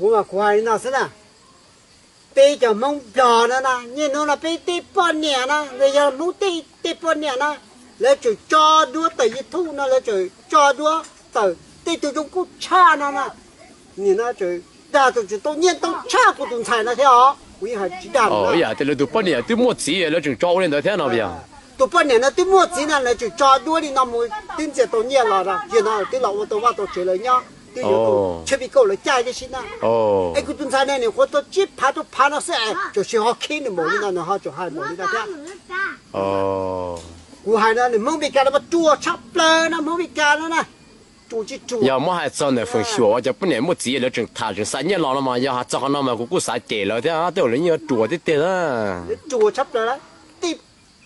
Kuv mas kuv hais li no xwb na, peb cov Hmoob Nplog no na, niaj hnub no peb tej poj niam na, los yog Hmoob tej tej poj niam na, lawv tseem tso duab tawm YouTube no, lawv tseem tso duab tawm tej tug zoo nkauj tshaj no na. Nim no tseem dag tseem tau nyiaj ntau tshaj kuv tus ntxhais no thiab os, kuv yeej hais tsis dag lawm. Ib yam tias lawv tus poj niam twb muaj txiv lawv tseem tso ua li ntawd thiab no yog? Tus poj niam no twb muaj txiv na, lawv tseem tso duab li no mus twb ntxias tau nyiaj los na, yog no twb los ua tau vaj tau tsev lawv nyob, twb yuav tau tsheb vij kauj lawv caij tib si na. Es kuv tus ntxhais no nws qhuav tau tsib phav rau phav no xwb es tseem ho khib nws npaum li no, nws ho tseem hais npaum li no thiab. Kuv hais no nws Hmoob Meskas no mas ruam tshaj plaws na, Hmoob Meskas no na. Ruam tsis ruam. Yog muab hais txog ntawm feem xyuam uas cov poj niam muaj txiv lawv tseem tham tseem xa nyiaj los no mas yog hais txog qhov no mas kuv kuj xav cem lawv thiab, tej zaum lawv yeej yuav ruam tiag tiag na. Ruam tshaj plaws, tej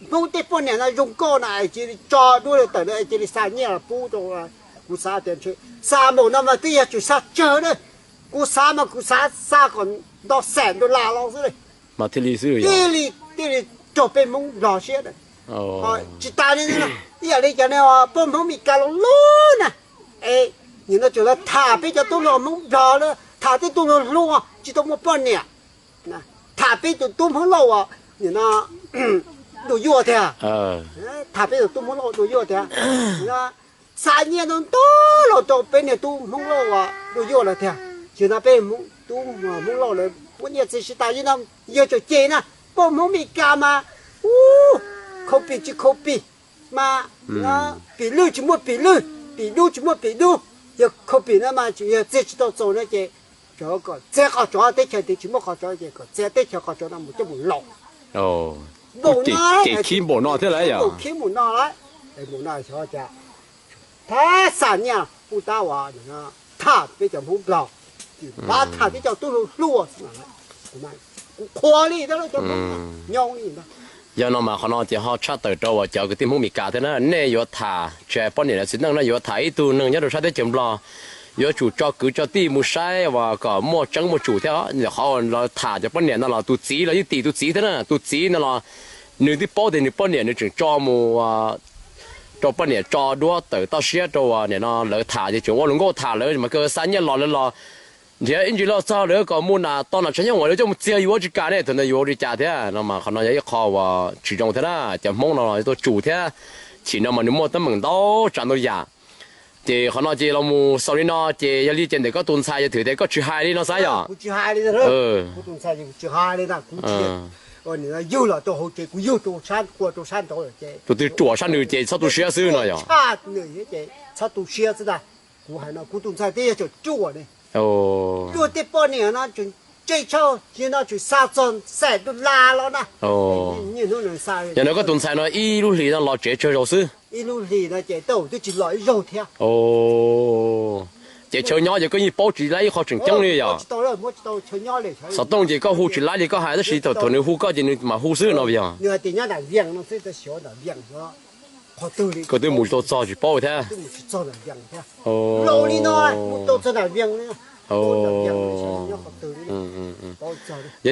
Hmoob tej poj niam no zoo nkauj no es cia li tso duab li tawm no es cia li xa nyiaj los pub rau, kuv xav tias ntshe xa npaum no mas twb yog tseem xa tsawg na. Kuv xav mas kuv xav xa kom nto xees dollar los xwb li. Mas thiaj li xwb thiaj li, thiaj li raug peb Hmoob Nplog siab na. Tsis tas li, ib yam li cov poj Hmoob Meskas loj loj na, es nim no tseem los tham peb cov tub hluas Hmoob Nplog, tham tej tub hluas hluas tsis tau muaj poj niam, tham peb tus tub Hmoob Lauj uas nim no dua yuaj tiag, tham peb tus tub Hmoob Lauj dua yuaj tiag, xa nyiaj ntau ntau los rau peb niag tub Hmoob Lauj uas dua yuaj lawm tiag. Ces no peb tub Hmoob Lauj lawv muaj nyiaj txiag tsis tas li no, yawg tseem cem na, poj Hmoob Meskas mas, u, khau pis tsis khau pis, mas pim lwj tsis muaj pim lwj, pim dub tsis muaj pim dub, yog khau pis no mas tseem yog txiag tsis tau txaus no ces kom txiav qhov tsov teb chaws twg tsis muaj qhov tsov ces kom txiav teb chaws qhov tsov no mus coj mus laus. Ces khib npaum no thiab lawm, khib npaum no lawm, npaum no xyov cas thab xa nyiaj pub tab uas tham peb cov Hmoob Nplog, pab tham peb cov tub hluas hluas xwb. Kuv qhuas li ntawd cov Hmoob nyob li ntawd. Yog no mas qhov no ces ho tshaj tawm rau uas cov kwv tij Hmoob Meskas thiab na, nej yuav tham tsis hais poj niam los txiv neej no, yuav tham ib tug neeg nyob rau sab teb chaws Nplog, yuav tsum tso kwv tso tij mus saib uas kom muaj tseeb muaj tsum thiab. Qhov uas lawv tham cov poj niam no los tus txiv los yeej tim tus txiv thiab na, tus txiv no los nws twb paub tias nws poj niam nws tseem tso mus rau poj niam tso duab tawm toj siab rau uas nim no lawv tham ces tseem ua luag nkauj tham lawv mas kawg xa nyiaj los lawv los nrhiav ib ntsis los txog lawv kom mus nam to nam tshav nyob uas lawv coj mus txiag yus ua tsis kam ne, thaum ntawd yuav ua li cas thiab no mas qhov no yog ib qho uas tsis zoo thiab na. Cov Hmoob no los tuaj tsum thiab, chim no mas nws muaj teeb meem ntau tsav ntau yam. Ces qhov no ces los mus xaus li no ces yog li ces ntawm koj tus ntxhais yog twb tias koj tsis hais li no xav yog? Tus twg ruam sab nws ces txhob tu siab xwb no yog? Kuv hais no kuv tus ntxhais twb yog tseem ruam ne, luag tej poj niam no tseem tseg tshaj, nim no tseem xa txog xees dollar los na. Yog no koj tus ntxhais no ib lub hlis no los tsev tsawg zaus xwb? Ib lub hlis no ces twb tsis los ib zaug thiab. Ces chaw nyob ces koj yeej paub tsis laib ib qho tseem ceeb li yog? Xov tooj ces koj hu tsis laib li koj hais tab sis thaum nws hu koj ces nws mam hu xwb no yog? Koj twb mus tau txog tsis paub thiab. Yog li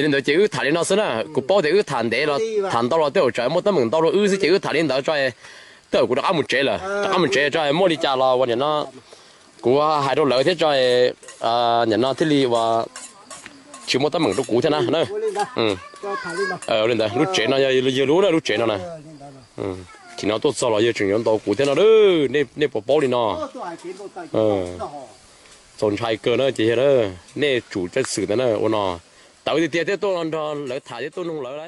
ntawd ces wb tham li no xwb na, kuv paub tias wb tham ntev los tham ntau los tej zaum tsam muaj teeb meem ntau rau wb xwb ces wb tham li ntawd tso, tej zaum kuv rov qab mus tsev lawm, rov qab mus tsev tso muaj li cas los ua nim no kuv hais rau lawv thiab tso, nim no thiaj li ua tsis muaj teeb meem rau kuv thiab na. Li ntawd lub tsev no yog yawg lub na, lub tsev no na. Thaum no tuaj txog los yawg tseem yuav ntaus kuv thiab no, nej puas paub li no? Txaus ntshai kawg na ces yog nej tsum ceeb xwm ntawd na ua no tawv tiag tiag thiab tuaj nrog lawv tham thiab tuaj nug lawv.